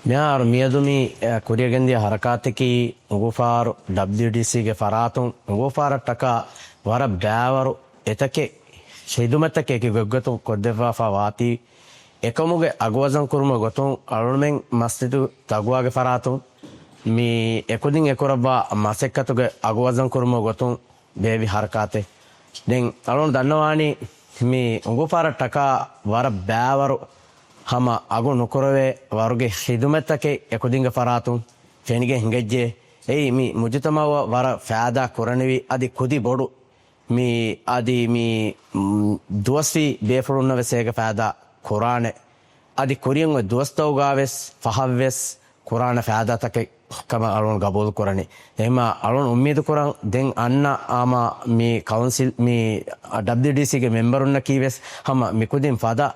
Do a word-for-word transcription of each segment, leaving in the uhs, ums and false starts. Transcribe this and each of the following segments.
މިހާރު މިއަދު މި ކުރިޔަށް ގެންދިޔަ ހަރަކާތަކީ އުނގޫފާރު ޑަބްލިޔުޑީސީގެ ފަރާތުން އުނގޫފާރަށްޓަކާ ވަރަށް ބައިވަރު އެތަކެއް، ޚިދުމަތްތަކެއް އެކި ގޮތްގޮތުން ކޮށްދެއްވާފާ ވާތީ، އެކަމުގެ އަގުވަޒަން ކުރުމުގެ ގޮތުން އަޅުމެން މަސްޖިދު ތަގުވާގެ ފަރާތުން މި އެކުދިން އެކުރައްވާ މަސައްކަތުގެ އަގުވަޒަން ކުރުމުގެ ގޮތުން ބޭއްވި ހަރަކާތެއް. ދެން އަޅުން ދަންނަވާނީ މި އުނގޫފާރަށްޓަކާ ވަރަށް ބައިވަރު ހަމަ އަގު ނުކުރެވޭ ވަރުގެ ޚިދުމަތްތަކެއް އެކުދިންގެ ފަރާތުން ފެނިގެން ހިނގައްޖެ. އެއީ މި މުޖުތަމައަށް ވަރަށް ފައިދާ ކުރަނިވި އަދި ކުދި ބޮޑު މި އަދި މި، މް، ދުވަސްވީ ބޭފުޅުންނަށް ވެސް އޭގެ ފައިދާ ކުރާނެ. އަދި ކުރިއަށް އޮތް ދުވަސްތަކުގަ ވެސް ފަހަށް ވެސް ކުރާނެ ފައިދާތަކެއް ކަމަށް އަޅުން ގަބޫލު ކުރަނީ. އެހެންމާ އަޅުން އުއްމީދު ކުރަން ދެން އަންނަ ހަމަ މި ކައުންސިލް، މި ޑަބްލިޔުޑީސީގެ މެމްބަރުންނަކީ ވެސް ހަމަ މިކުދިން ފަދަ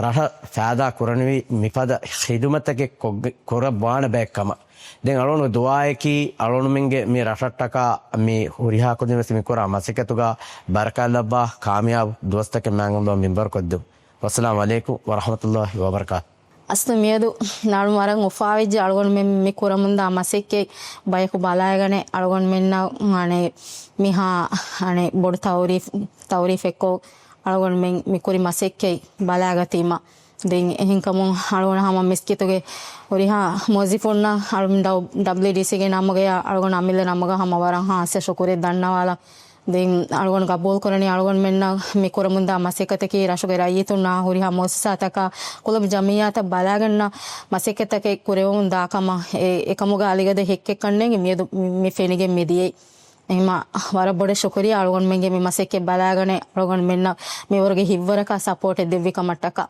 ރަށަށް ފައިދާ ކުރަނިވި މިފަދަ ޚިދުމަތްތަކެއް ކޮށް-، ކުރައްވާނެ ބައެއް ކަމަށް. ދެން އަޅުގަނޑު ދުޢާއަކީ އަޅުގަނޑުމެންގެ މި ރަށަށްޓަކާ މި ހުރިހާ ކުދިން ވެސް މި ކުރާ މަސައްކަތުގަ ބަރަކާތް ލައްވާ ކާމިޔާބު ދުވަސްތަކެއް މާތް ﷲ މިންވަރު ކޮށްދެއްވުން. ވައްސަލާމު ޢަލައިކުމް ވަރަޙްމަތުﷲ ވަބަރަކާތު. އަސްލު މިއަދު އަޅުން ވަރަށް އުފާވެއްޖެ އަޅުގަނޑުމެން މި ކުރަމުންދާ މަސައްކަތް ބަޔަކު ބަލާގަނެ އަޅުގަނޑުމެންނަށް އަނެ މިހާ އަނެ ބޮޑު ތައުރީފް، ތައުރީފެއްކޮށް އަޅުގަނޑުމެން މި ކުރި މަސައްކަތް ބަލާގަތީމަ. ދެން އެހެންކަމުން އަޅުގަނޑު ހަމަ މިސްކިތުގެ ހުރިހާ މުވައްޒިފުންނަށް އަޅު-، ޑަ-، ޑަބްލިޔުޑީސީގެ ނަމުގަޔާ އަޅުގަނޑު އަމިއްލަ ނަމުގަ ހަމަ ވަރަށް ހާއްސަ ޝުކުރެއް ދަންނަވާލަން. ދެން އަޅުގަނޑު ގަބޫލުކުރަނީ އަޅުގަނޑުމެންނަށް މި ކުރަމުންދާ މަސައްކަތަކީ ރަށުގެ ރައްޔިތުންނާ ހުރިހާ މުއައްސަސާތަކާ ކުލަބު ޖަމިއްޔާތައް ބަލާގަންނަ މަސައްކަތްތަކެއް ކުރެވެމުން ދާ ކަމަށް އެ-، އެކަމުގަ އަލިގަދަ ހެއްކެއްކަންނޭނގެ މިއަދު މި ފެނިގެން މިދިޔައީ. އެހެންމާ ވަރަށް ބޮޑަށް ޝުކުރިޔާ އަޅުގަނޑުމެންގެ މި މަސައްކަތް ބަލާގަނެ އަޅުގަނޑުމެންނަށް މިވަރުގެ ހިތްވަރަކާ ސަޕޯޓެއް ދެއްވި ކަމަށްޓަކާ.